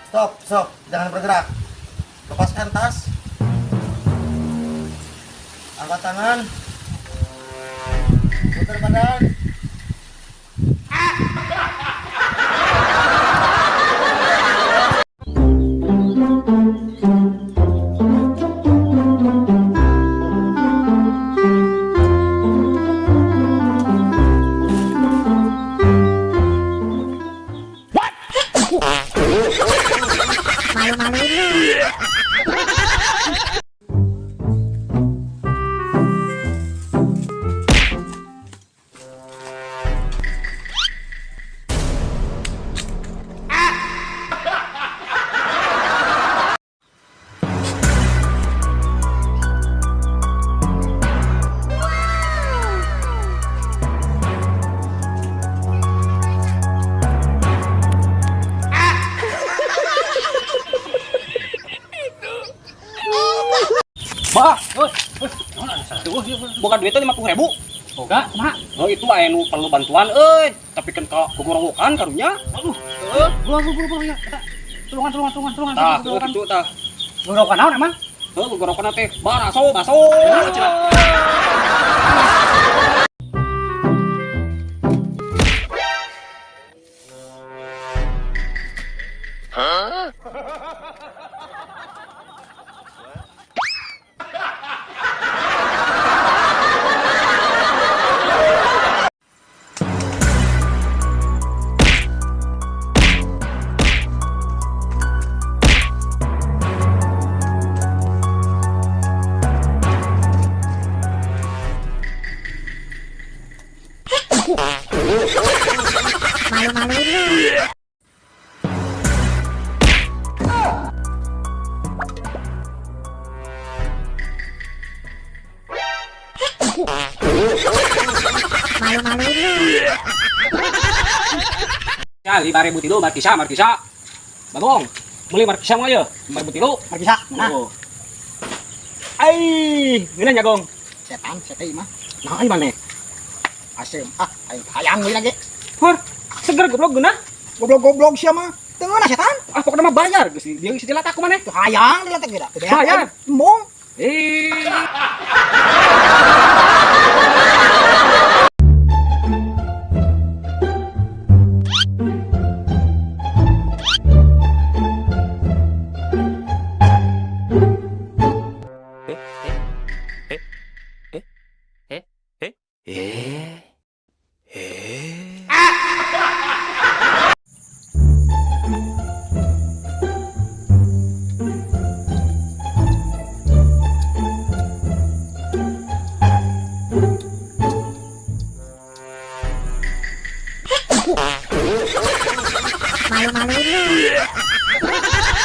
Stop, stop, jangan bergerak. Lepaskan tas. Angkat tangan. Putar badan. Malu-maluin lu. Bah, bukan duitnya 50.000. Boga, kumaha? Oh, itu aya nu perlu bantuan euy, tapi kan ka gogorowokan karunya. Aduh, Heeh. buru buru buru ya. Eta. Tulungan tulungan tulungan tulungan. Tah, heuh kitu tah. Gorowokan naon emang? Heuh, gogorowokan teh baraso baso cenah. Malu-maluin lu. Malu-maluin lu. Ya, 5.003 Markisa, Markisa. Bagong, beli Markisa mah ye, 5.003. Markisa, nah. Oh. Ai, ngeunah nya, Gong. Setan, setan mah. Nah, ai maneh? Asem, ah, aing hayang we lagi. Hur, seger goblok geunah. Goblok-goblok sia mah. Teu ngeunah setan. Ah, pokoknya mah bayar geus dia geus dilatak ku maneh. Teu hayang diletak ge da. Teu Bayar. Embung. Eh. Malu-maluin lu.